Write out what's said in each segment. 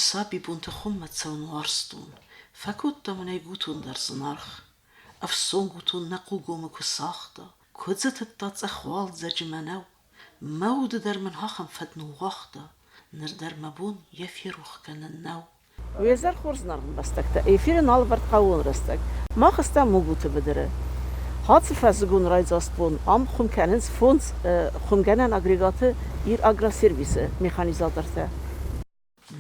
сабибонты хуыммӕ цӕуын уарзтон. Фӕкодта мын ӕй гутон дӕр зынаргъ. Ӕфсон гутон нӕ хъугомы куы цагъта, куы дзы тыдта цъӕх уалдзӕджы мӕнӕу. Мӕ уды дӕр мын ахӕм фӕд ныууагъта, ныр дӕр мӕ бон йӕ ферох кӕнын нӕу. Уе зӕр хорз, наргъбӕстӕгтӕ! Эфиры нал ӕвӕрд хъӕууон рӕстӕг. Мах стӕм Мугуты быдыры. Ацы фӕззыгон райдзаст бон ам хуым кӕнынц фондз хуымгӕнӕн агрегаты Ир-Агросервисы механизатортӕ.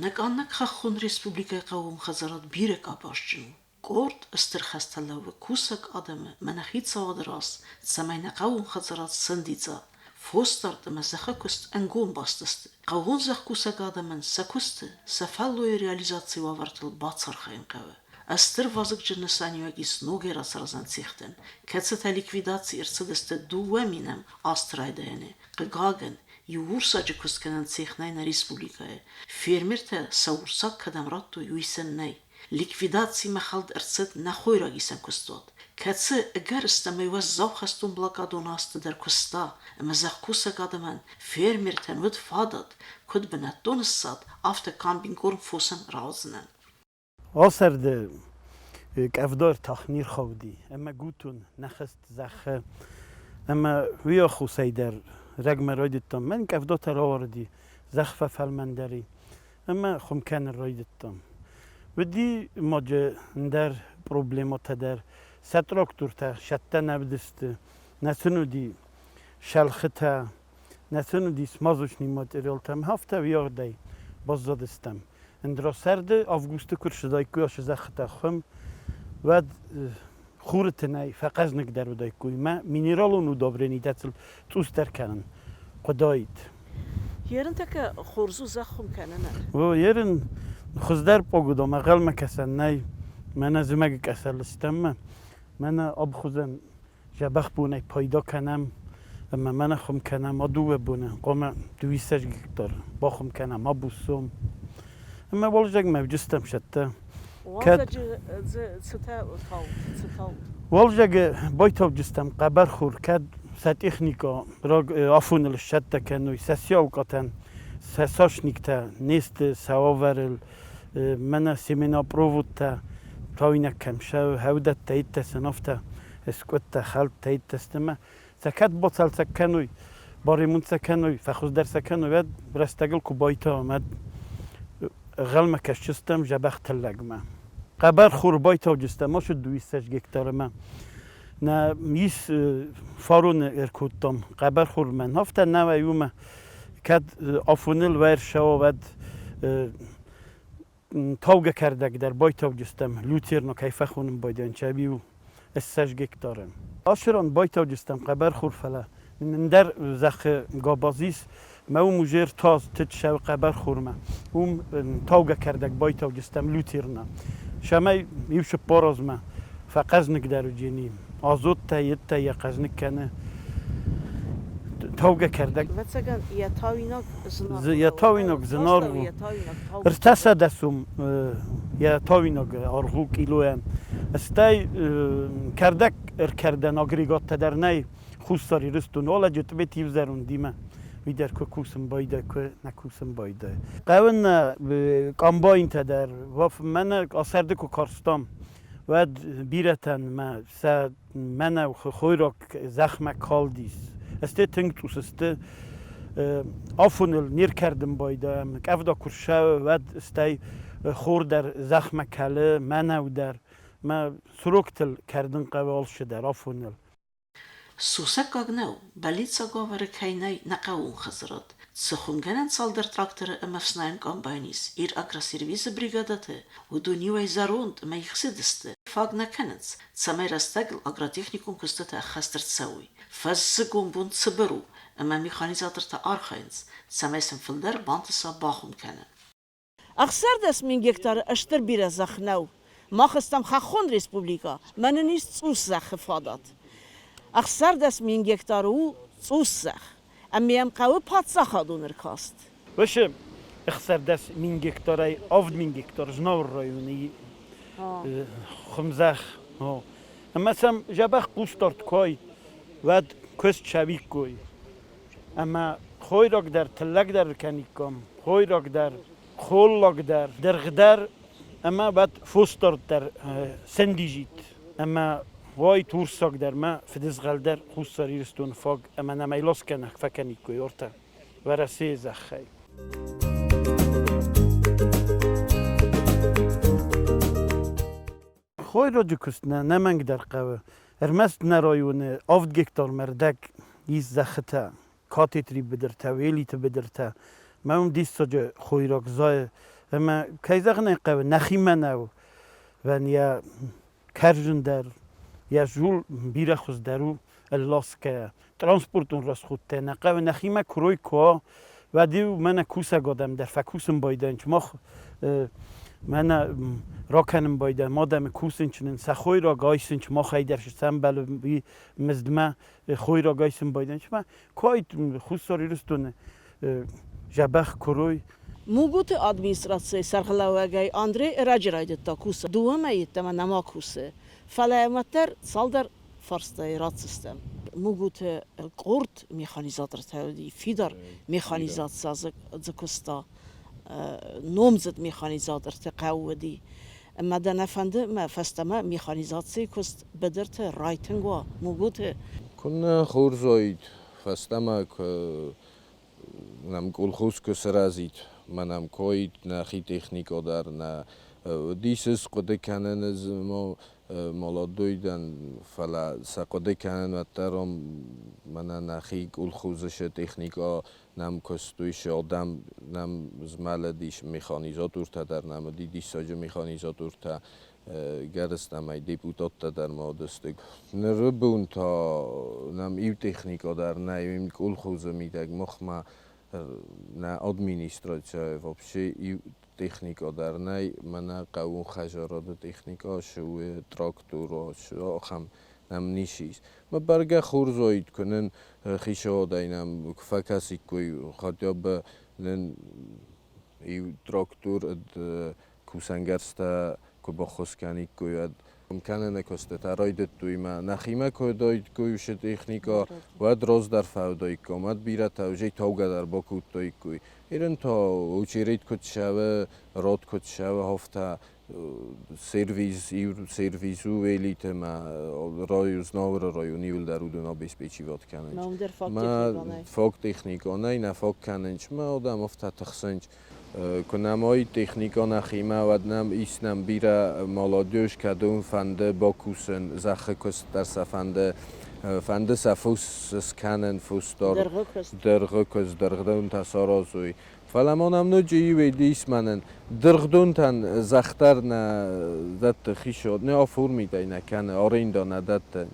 Нӕ къаннӕг хӕххон республикӕйы хъӕууон хӕдзарад бирӕ къабазджын у. Къорд стыр хӕстӕ лӕууы кусӕг адӕмы мӕнӕ хицауады раз, цӕмӕй нӕ хъӕууон хӕдзарад сӕндидза. Фосдард ӕмӕ зӕххы куыст ӕнгом баст сты. Хъӕууон зӕхкусӕг адӕмӕн сӕ куысты, сӕ фӕллойы реализацийы уавӕртыл бацархайын хъӕуы. Стыр вазыгджын нысаниуӕг ис ногӕй рацаразӕн цехтӕн, кӕцытӕ ликвидаци ӕрцыдысты дыууӕ минӕм азты райдайӕны. Хъыгагӕн, иу урсаджы куыст кӕнӕн цех нӕй нӕ республикӕйы. Фермертӕ сӕ урсаг кӕдӕм радтой, уый сын нӕй. Ликвидацимӕ хӕлд ӕрцыд нӕ хойрагисӕн куыстуат, кӕцы ӕгӕрыстӕмӕй уӕззау хӕстон блокадон азты дӕр куыста ӕмӕ зӕхкусӕг адӕмӕн, фермертӕн уыд фадат, куыд бынӕттон ссад, афтӕ комбикорм фосӕн рауадзынӕн. Асӕрды къӕвда ӕртах не рхауди, ӕмӕ гутон нӕ хызт зӕххы. Ӕмӕ уый аххосӕй дӕр рӕгмӕ райдыдтам. Мӕн къӕвдатӕ рауарыди, зӕхх фӕфӕлмӕндӕр и. Ӕмӕ хуым кӕнын райдыдтам. Уыди ма дзы ӕндӕр проблемӕтӕ дӕр. Сӕ трактортӕ сӕттӕ нӕ уыдысты, нӕ сын уыди шӕлхытӕ, нӕ сын уыди смазочный материалтӕ. Афтӕ уӕгъдӕй баззадыстӕм. Ӕндӕра сӕрды августы куы рцыдаиккой ацы зӕххытӕ хуым, уӕд хуры тынӕй фӕхъӕзныгдӕр уыдаиккой мӕ минералон удобренитӕ сыл цъусдӕр кӕнын хъуыдаид. Ерын тӕккӕ хорз у зӕхх хуым кӕнынӕн. О, ерын хуыздӕр погода ӕнхъӕлмӕ кӕсӕн нӕй. Мӕнӕ зымӕгы къӕсӕрыл стӕм ӕмӕ мӕнӕ абхуызӕн дзӕбӕх бонӕй пайда кӕнӕм ӕмӕ мӕнӕ хуым кӕнӕм а дыууӕ боны хъуамӕ дыууиссӕдз гектар бахуым кӕнӕм абуссом. Ӕмӕ уалдзӕгмӕ уыдыстӕм цӕттӕ. Уалдзӕджы дзы цытӕ таут, цы таут? Уалдзӕгы байтауджыстӕм хъӕбӕрхор, кӕд сӕ техникӕ афоныл сцӕттӕ кӕной, сӕ сиалкъатӕн сӕ сашниктӕ не сты сӕ уавӕрыл, мӕнӕ семенопроводтӕ тауинаг кӕм сӕ хӕудӕттӕ иттӕ сын афтӕ скъуыдтӕ, хӕлдтӕ иттӕ сты ӕмӕ сӕ кӕд бацалцӕг кӕной, баремонт сӕ кӕной, фӕхуыздӕр сӕ кӕной, уӕд рӕстӕгыл куы байтауӕм, уӕд ӕнхъӕлмӕ кӕсдзыстӕм дзӕбӕх тыллӕгмӕ. Хъӕбӕр хур байтауджыстӕм ацы дыууиссӕдз гектармӕ. Нӕ ис фароны ӕркодтам хъӕбӕр хурмӕ. Афтӕ нӕ вӕййы уымӕ, кӕд афоныл уӕрсӕуа, уӕд таугӕ кӕрдӕг дӕр байтауджыстӕм, люцерна кӕй фӕхонын байдайын, чабиу ссӕдз гектары. Ацы ран байтауджыстӕм хъӕбӕр хур, фӕлӕ ӕндӕр зӕххы габаз ис, мӕ уым уже ртаз тыд сӕу хъӕбӕр хурмӕ. Уым таугӕ кӕрдӕг байтауджыстӕм люцерна. Сӕмӕй иу цыппар азмӕ фӕхъӕзныгдӕр уыджени. Азоттӕ, йедтӕ йӕ хъӕзныг кӕны. Таугӕ кӕрдӕг. Ӕвӕццӕгӕн, йӕ тауинаг зынаргъ. Йӕ тауинаг зынаргъ у. Ӕртӕсӕдӕ сом йӕ тауинаг аргъ у килойӕн. Стӕй кӕрдӕг ӕркӕрдӕн агрегаттӕ дӕр нӕй Хуссар Ирыстоны. Олӕджы Тъбет иу зӕрондимӕ уый дӕр куы кусын байдайы, куы нӕ кусын байдайы. Хъӕуы нӕ комбайнтӕ дӕр. Мӕнӕ сӕрды куы карстам, уӕд бирӕтӕн мӕ сӕ мӕнӕу хойраг зӕхмӕ калдис. Сты тынг цъус сты. Афоныл не ркӕрдын байдайӕм. Къӕвда куы рцӕуы, уӕд стӕй хор дӕр зӕхмӕ кӕлы, мӕнӕу дӕр. Мӕ сроктыл кӕрдын хъӕуы алцыдӕр афоныл. Сусӕггаг нӕу, бӕллиццаг уавӕры кӕй нӕй нӕ хъӕууон хӕдзарад. Цы хуымгӕнӕн цалдӕр тракторы ӕмӕ ӕфснайӕн комбайн ис Ир-Агросервисы бригадӕты, уыдон иуӕй зӕронд ӕмӕ ихсыд сты, фаг нӕ кӕнынц, цӕмӕй рӕстӕгыл агротехникон куыстытӕ ӕххӕст ӕрцӕуой. Фӕззыгон бон цыбыр у, ӕмӕ механизатортӕ архайынц, цӕмӕй сын фылдӕр бантыса бахуым кӕнын. 16 мин гектары стыр бирӕ зӕхх нӕу. Мах стӕм хӕххон республикӕ, мӕ нын ис цъус зӕххы фадат. 16 мин гектары у цъус зӕхх, ӕмӕ йӕм хъӕуы паддзахадон ӕркаст. Уыцы 16 мин гектарӕй 7 мин гектар Знауыр районы хуымзӕхх. Ӕмӕ сӕм дзӕбӕх хъусдард куы уаид, уӕд куыст сӕвиккой. Ӕмӕ хойраг дӕр, тыллӕг дӕр кӕниккам, хойраг дӕр. Холлаг дӕр, дыргъ дӕр ӕмӕ уӕд фосдард дӕр сӕндизид. Ӕмӕ уай турсаг дӕр мӕ фыдызгъӕл дӕр Хуссар Ирыстоны фаг ӕмӕ нӕм ӕй ласгӕнӕг фӕкӕниккой ортӕ Уӕрӕсейы зӕххӕй. Хойраджы куыст нӕ ӕнӕмӕнгдӕр хъӕуы. Ӕрмӕст нӕ районы 7 гектармӕ рдӕг ис зӕххытӕ, катетри быдыртӕ, уелиты быдыртӕ. Мӕ уым диссаджы хойраг зайы. Ӕмӕ, кӕй зӕгъын ӕй хъӕуы, нӕхимӕ нӕу. Вӕн йӕ кӕрдзын дӕр, йӕ зул бирӕ хуыздӕр у ӕлласгӕйӕ. Транспортон расходтӕ нӕ хъӕуы, нӕхимӕ куырой куы уа, уӕд-иу мӕнӕ кусӕг адӕм дӕр фӕкусын байдайынц. Мах мӕнӕ ракӕнын байдайӕм адӕмы кусын нын сӕ хойраг айсынч, махӕй дӕр сӕмбӕлы мыздмӕ хойраг айсын байдайынц. Мӕ куы Хуссар Ирыстоны дзӕбӕх куырой. Мугуты администрацийы сӕргълӕууӕгӕй Андрей ӕрӕджы райдыдта кусын. Дыууӕ мӕйы йеддӕмӕ нӕма кусы, фӕлӕ уӕддӕр цалдӕр фарстайы ратдзыстӕм. Мугуты къорд механизатортӕ уыди, фидар механизаци дзы куыста, номдзыд механизаторты хъӕу уыди. Ӕмӕ дӕ нӕ фӕнды мӕ фӕстӕмӕ механизацийы куыст быдырты райтынг уа Мугуты? Куыннӕ хорз уаид, фӕстӕмӕ куы нӕм колхоз куы сырӕзид, мӕ нӕм куы уаид нӕхи техникӕ дӕр, нӕ уыдис хъуыды кӕнын ӕз молодой дӕн, фӕлӕ сӕ хъуыды кӕнын уӕддӕр мӕнӕ нӕхи колхозы шы техникӕ нӕм куыстой, шы адӕм нӕм змӕлыдис, механизатортӕ дӕр нӕм уыди, диссаджы механизатортӕ, гӕрыстӕмӕй депутаттӕ дӕр ма уыдысты. Ныры бон та нӕм иу техникӕ дӕр нӕй, уым колхозы мидӕг махмӕ нӕ администрацийӕ вообще иу техникӕ дӕр нӕй, мӕнӕ хъӕууон хӕдзарады техникӕ шы у, трактор шы, ахӕм нӕм ницы ис. Мӕ бӕргӕ хорз уаид, куы нын хицауадӕй нӕм куы фӕкӕсиккой, хотя бы нын иу трактор ӕд кусӕнгӕрзтӕ куы баххуыс кӕниккой, уӕд кӕныны куыстытӕ райдыдтой мӕ нӕхимӕ куы уыдаиккой уыцы техникӕ, уӕд раздӕр фӕуыдаиккам, уӕд бирӕтӕ уже таугӕ дӕр бакодтаиккой. Ирын та очередь куыд цӕуы, рад куыд цӕуы, афтӕ сервис, иу сервис у элитӕ мӕ район, Знауыры район иуылдӕр уыдон обеспечивать кӕнынц. Мӕ фаг техникӕ нӕй, нӕ фаг кӕнынц, мӕ адӕм афтӕ тыхсынц. Куы нӕм уой техникӕ нӕхимӕ, уӕд нӕм ис нӕм бирӕ молодежь, кӕдон фӕнды бакусын, зӕххы куыст дӕр сӕ фӕнды, фӕнды сӕ фос скӕнын, фос дӕр, дыргъы куыст, дыргъдонтӕ саразой. Фӕлӕ ма нӕм ноджы иу ис мӕнӕн дыргъдонтӕн зӕхх дӕр нӕ дӕтты хицауад, нӕ оформитӕй нӕ кӕны, аренда нӕ дӕтты.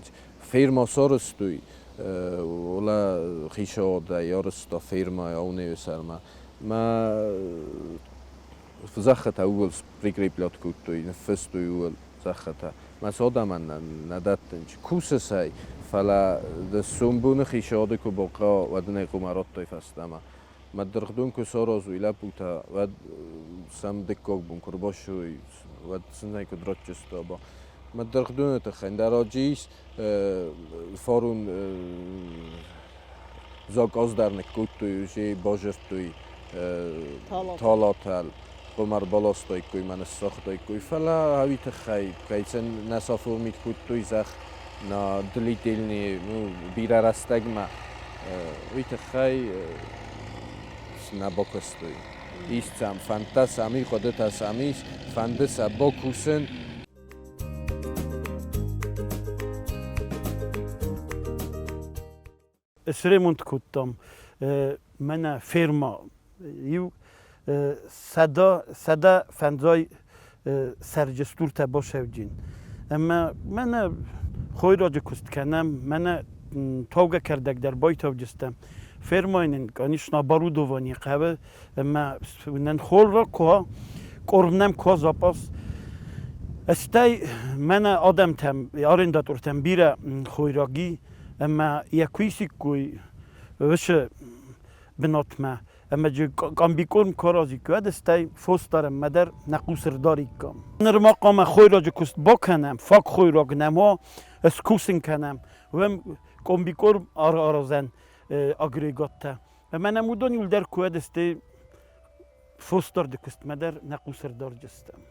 Ферма сарӕзтой, уӕлӕ хицауадӕй арӕзта фермӕ Аунеуы сӕрмӕ. Мӕ зӕххытӕ ууыл прикреплять кодтой, ныффыстой ууыл зӕххытӕ. Мӕ содамӕн нӕ дӕттынц. Кусы сӕй, фӕлӕ сомбоны хицауады куы бахъӕуа, уӕд ын ӕй хъуамӕ радтой фӕстӕмӕ. Мӕ дыргъдон куы саразой лӕппутӕ, уӕд сӕм дыккаг бон куы рбассой, уӕд сын ӕй куыд ратджыстаба. Мӕ дыргъдоны тыххӕй дӕр раджы ис фарон закъаз дӕр ныккодтой, уже базырдтой талатӕл, хъуымӕ ӕрбаластаиккой мӕ ныссагътаиккой. Фӕлӕ уый тыххӕй, кӕй сын нӕ саформит кодтой зӕхх, на длительный, ну, бирӕ рӕстӕгмӕ, уый тыххӕй нӕ бакуыстой. Ис сӕм фӕндтӕ сӕм и, хъуыдытӕ сӕм ис, фӕнды сӕ бакусын. Сремонт кодтам мӕнӕ ферма. Иу 150 цӕрджы стуртӕ басӕвджын. Ӕмӕ мӕнӕ хойраджы куыст кӕнӕм, мӕнӕ таугӕ кӕрдӕг дӕр байтавджыстӕм. Фермайы нын, конечно, оборудование хъӕуы, ӕмӕ нын холлаг куы уа, корм нӕм куы уа запас. Стӕй мӕнӕ адӕмтӕм, арендатортӕм бирӕ хойраг и, ӕмӕ йӕ куы исиккой уыцы бынатмӕ, ӕмӕ джы комбикорм куы аразиккой, уӕд стӕй фосдарӕнмӕ дӕр нӕ хъус ӕрдариккам. Нырма хъуамӕ хойраджы куыст бакӕнӕм, фаг хойраг нӕм уа, скусын кӕнӕм, уӕм комбикорм аразӕн агрегаттӕ. Ӕмӕ нӕм уыдон иуылдӕр куы уӕд сты. Фосдарды куыстмӕ дӕр нӕ хъус ӕрдардзыстӕм.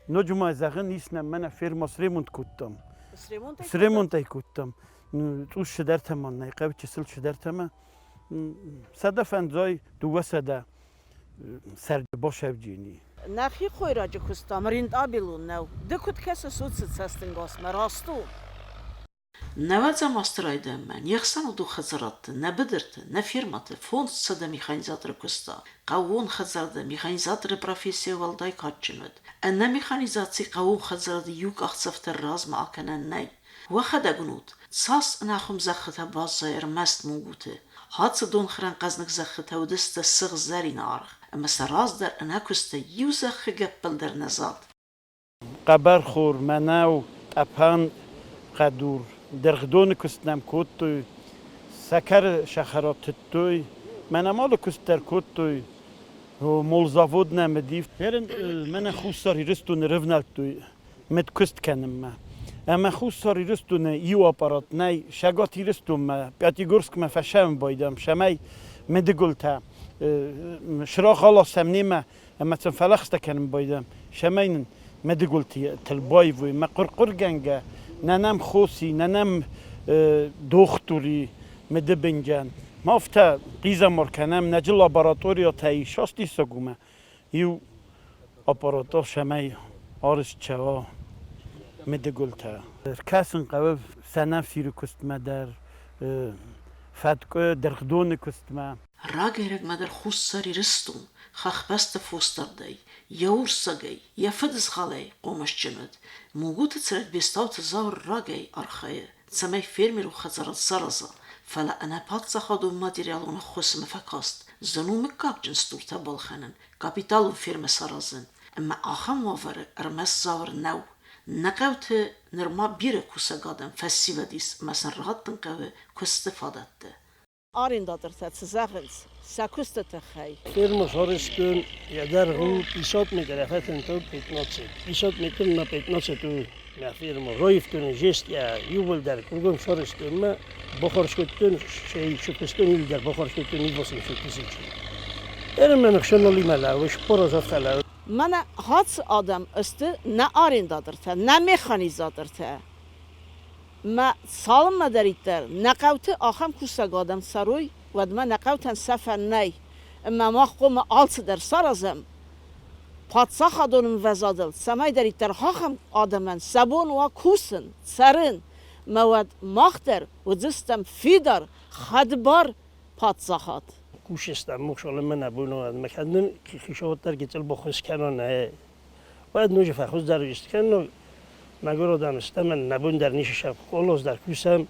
Ноджы ма зӕгъын ис нӕм, мӕнӕ ферма сремонт кодтам. Сремонт ӕй кодтам. Цъус цыдӕртӕ ма нӕй, хъӕуы чысыл цыдӕртӕ ма. 150, 200 сӕрды басӕвджини. Нӕхи хойраджы куыстам рентабелон нӕу. Ды куыд кӕсыс уыцы цӕстӕнгасмӕ, раст у? Нӕуӕдзӕм азты райдианмӕ не хсӕнадон хӕдзарадты, нӕ быдырты, нӕ фермӕты 500 механизаторы куыста. Хъӕууон хӕдзарады механизаторы профессийӕ уӕлдай кадджын уыд. Ӕнӕ механизаци хъӕууон хӕдзарады иу къахдзӕф дӕр размӕ акӕнӕн нӕй. Уӕхӕдӕг уынут, цас ӕнахуым зӕххытӕ баззайы ӕрмӕст мугуты. Ацы донхӕрӕн хъӕзныг зӕххытӕ уыдысты сыгъзӕрин аргъ, ӕмӕ сӕ раздӕр ӕнӕкуыстӕй иу зӕххы гӕппӕл дӕр нӕ зад. Хъӕбӕрхор, мӕнӕу, тъӕпӕн хъӕдур, дыргъдоны куыст нӕм кодтой, сӕкӕры сахара тыдтой, мӕнӕ алы куыст дӕр кодтой, молзавод нӕм уыди. Мӕнӕ Хуссар Ирыстоны рывнӕлдтой мыдкуыст кӕнынмӕ. Ӕмӕ Хуссар Ирыстоны иу аппарат нӕй, Цӕгат Ирыстонмӕ, Пятигорскмӕ фӕсӕвын байдам, цӕмӕй мыдыгуылтӕ срагъаласӕм немӕ ӕмӕ сын фӕлӕгъстӕ кӕнын байдам, цӕмӕй нын мыдыгуылтыл баивой, мӕ хъуыр-хъуыргӕнгӕ, нӕ нӕм хоси, нӕ нӕм дохтури мыдыбынджан. Ма афтӕ хъизӕмар кӕнӕм, нӕджы лабораториятӕ ис, ас диссаг у мӕ. Иу аппарат цӕмӕй арызт цӕуа мыдыгуылтӕ. Ркӕсын хъӕуы сӕнӕфсиры куыстмӕ дӕр, фӕткъуы, дыргъдоны куыстмӕ. Рагӕй-рӕгмӕ дӕр Хуссар Ирыстон хӕхбӕсты фосдардӕй, йӕ урсагӕй, йӕ фыдызгъӕлӕй хъомысджын уыд. Мугуты цӕрӕг Бестауты Зауыр рагӕй архайы, цӕмӕй фермерон хӕдзарад сараза, фӕлӕ ӕнӕпаддзахадон материалон ӕххуысмӕ фӕкаст, зын у мыггагджын стуртӕ балхӕнын, капиталон фермӕ саразын, ӕмӕ ахӕм уавӕры ӕрмӕст Зауыр нӕу. Нӕ хъӕуты нырма бирӕ кусӕг адӕм фӕсивӕд ис ӕмӕ сын раттын хъӕуы куысты фадӕттӕ. Арендатортӕ цы зӕгъынц сӕ куысты тыххӕй? Ферма сарӕзтон йӕ дӕргъ у 50 метр, йӕ фӕтӕн та 15. 50 метр на 15 у мӕ ферма. Раивтон жест йӕ иууылдӕр кругом сарӕзтон мӕ бахарз кодтон, сыкуыстон иууылдӕр бахарз кодтон 800 тысячи. Ӕрмӕ ныхсӕналимӕ лӕууы, спораз афтӕ лӕууы. Мӕнӕ ацы адӕм сты нӕ арендатортӕ, нӕ механизатортӕ. Мӕ цалынмӕдӕриддӕр нӕ хъӕуты ахӕм кусӕг адӕм цӕрой, уӕдмӕ нӕ хъӕутӕн сӕфӕн нӕй. Ӕмӕ мах хъуамӕ алцыдӕр саразӕм паддзахадон ӕмвӕзадыл, цӕмӕйдӕриддӕр ахӕм адӕмӕн сӕ бон уа кусын, цӕрын. Мӕ уӕд мах дӕр уыдзыстӕм фидар, хӕдбар паддзахад. Кусыстӕм мухсолымӕ нӕ бон у, ӕмӕ кӕд нын хицауад гыццыл баххуыс кӕна, нӕ уӕд ноджы фӕхуыздӕр исты кӕнын. Мӕгуыр адӕм стӕм, нӕ бон дӕр ницы сӕ колхоз дӕр кусӕм,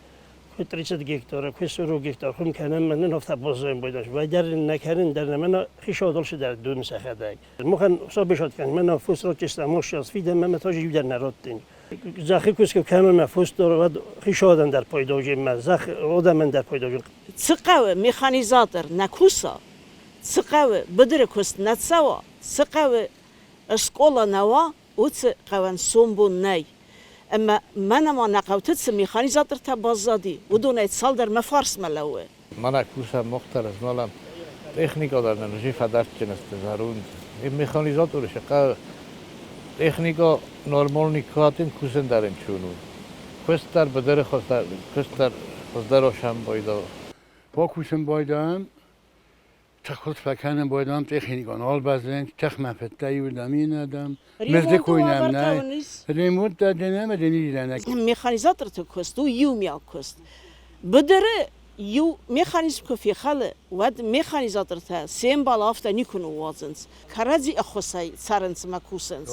куы 30 гектары, куы 40 гектар хуым кӕнӕм, мӕнӕн афтӕ баззайын байдӕн. Вӕйдӕр нӕ кӕнын дӕр нӕ мӕнӕ хицауадыл цыдӕр дон сӕхӕдӕг. Махӕн сабисат кӕн, мӕнӕ фос рачистам, мошчас фидӕн, мӕ тоже иу дӕр нӕ раттин. Зӕххы куыст куы кӕнон, мӕ фос дӕр, уӕд хицауадӕн дӕр пайдауджын, мӕ зӕхх адӕмӕн дӕр пайдауджын. Цы хъӕуы механизатор нӕ куса, цы хъӕуы быдыры куыст нӕ цӕуа, цы хъӕуы скъола нӕ уа, уыцы хъӕуӕн сомбон нӕй. Ӕмӕ мӕнӕ ма нӕ хъӕуты цы механизатортӕ баззади, уыдонӕй цалдӕр мӕ фарсмӕ лӕууы. Мӕнӕ кусӕм мохтӕр ызмӕлӕм, техникӕ дӕр нын уже фӕдӕрдджын сты зӕронд. Механизаторы сыхъа техникӕ нормальный куатин кусӕн дӕр ын чун у. Куыст дӕр быдыры хуыздӕр, куыст дӕр хуыздӕр осӕм байдал. Бакусын байдайӕм, тыххуылд фӕкӕнын байдайӕм техникон албазӕн, тыхмӕ федта иуырдӕм иннӕрдӕм. Мызды кой нӕм нӕй. Ремонт дӕр дӕнӕм ӕмӕ Механизаторты куыст у иумиаг куыст. Быдыры иу механизм куы фехӕлы, уӕд механизатортӕ се мбал афтӕ никуы ныууадзынц. Кӕрӕдзи ӕххуысӕй цӕрынц ӕмӕ кусынц.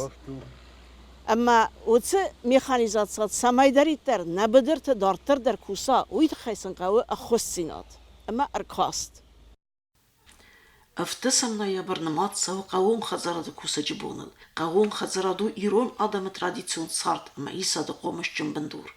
Ӕмӕ уыцы механизаци цӕмӕйдӕриддӕр нӕ быдырты дарддӕр дӕр куса, уый тыххӕй сын хъӕуы ӕххуысдзинад ӕмӕ ӕркаст. Ӕвддӕсӕм ноябрь нымад цӕуы хъӕууон хӕдзарады кусӕджы боныл. Хъӕууон хӕдзарад у ирон адӕмы традицион цард ӕмӕ исады хъомысджын бындур.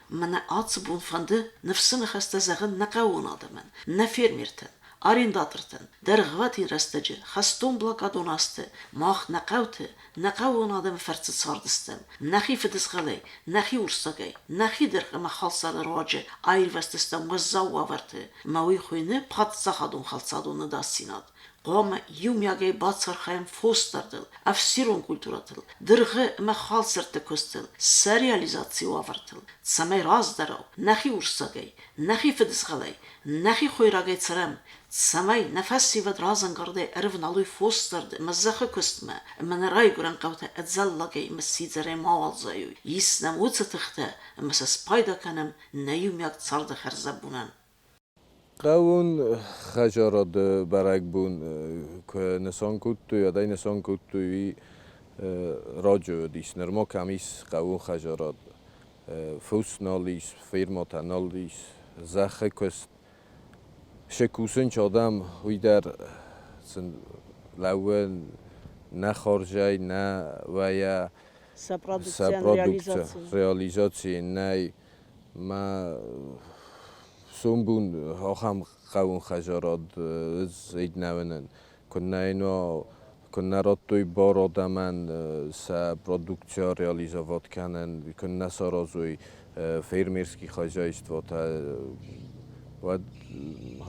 Мӕнӕ ацы бон фӕнды ныфсы ныхӕстӕ зӕгъын нӕ хъӕууон адӕмӕн, нӕ фермертӕн, арендатортӕн, дӕргъвӕтин рӕстӕджы хӕстон блокадон азты мах нӕ хъӕуты, нӕ хъӕууон адӕмы фӕрцы цардыстӕм, нӕхи фыдызгъӕлӕй, нӕхи урсагӕй, нӕхи дыргъ ӕмӕ халсары руаджы аирвӕзтыстӕм уӕззау уавӕрты, ӕмӕ уый хуыйны паддзахадон хӕлцадон ӕдасдзинад. Хъуамӕ иумиагӕй бацархайӕм фосдардыл, ӕфсирон культурӕтыл, дыргъы ӕмӕ халсӕртты куыстыл, сӕ реализацийы уавӕртыл, цӕмӕй раздӕрау нӕхи урссагӕй, нӕхи фыдызгъӕлӕй, нӕхи хойрагӕй цӕрӕм, цӕмӕй нӕ фӕсивӕд разӕнгардӕй ӕрывналой фосдард ӕмӕ зӕххы куыстмӕ ӕмӕ нӕ райгуырӕн хъӕутӕ ӕдзӕллагӕй ӕмӕ сидзӕрӕй мауал зайой, ис нӕм уыцы тыхтӕ ӕмӕ сӕ спайда кӕнӕм нӕ иумиаг царды хӕрзӕбонӕн. Хъӕуон хӕдзарады бӕрӕгбон куы нысан кодтой, уӕд ӕй нысан кодтой, уый раджы уыдис. Нырма кӕм ис хъӕуон хӕдзарад? Фос нал ис, фермӕтӕ нал ис, зӕххы куыст. Сӕ кусын адӕм, уый дӕр сын лӕууы нӕ хорзӕй, нӕ уӕйӕ. Сӕ Сӕ продукцийӕн продукци реализаци. Реализаци нӕй. Мӕ сомбон ахӕм хъӕуон хӕдзарад ӕз нӕ уынын. Куыннӕ йын уа, куыннӕ радтой бар адӕмӕн сӕ продукци реализовать кӕнын, куыннӕ саразой фермерский хозяйствотӕ, уӕд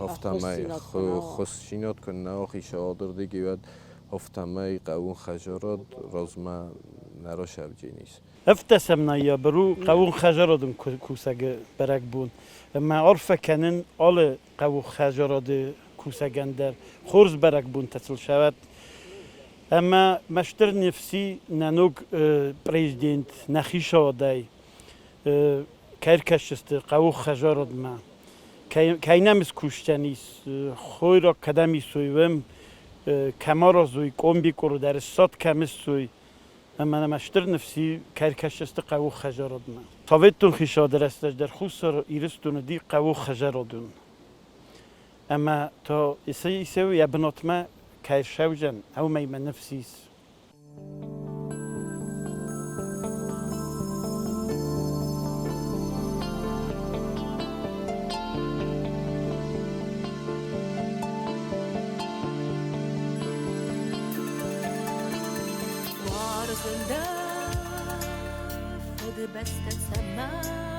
афтӕмӕй ӕххуысдзинад куыннӕ уа хицауады уӕд афтӕмӕй хъӕуон хӕдзарад размӕ нӕ расӕвдженис. Ӕвддӕсӕм ноябрь у хъӕууон хӕдзарадон кусӕгы бӕрӕгбон. Ӕмӕ арфӕ кӕнын алы хъӕууон хӕдзарады кусӕгӕн дӕр. Хорз бӕрӕгбонтӕ сыл сӕвӕд. Ӕмӕ мӕ стыр ныфс и нӕ ног президент нӕ хицауадӕй кӕй ӕркӕсдзысты хъӕууон хӕдзарадмӕ. Кӕй нӕм скусдзӕнис, хойраг кӕдӕм исой, уым кӕм аразой, комбикъоры дӕр ссад кӕм ссой, ӕмӕ нӕм стыр ныфс и, кӕй ӕркӕсдзысты хъӕуы хӕдзарадмӕ. Советон хицауады рӕстӕджы дӕр Хуссар Ирыстоны уыди хъӕуы хӕдзарадон. Ӕмӕ та исӕуы йӕ бынатмӕ кӕй ссӕудзӕн, уымӕй мӕ ныфс ис. Уарзын дӕ, Фыдыбӕстӕ, цӕмӕй.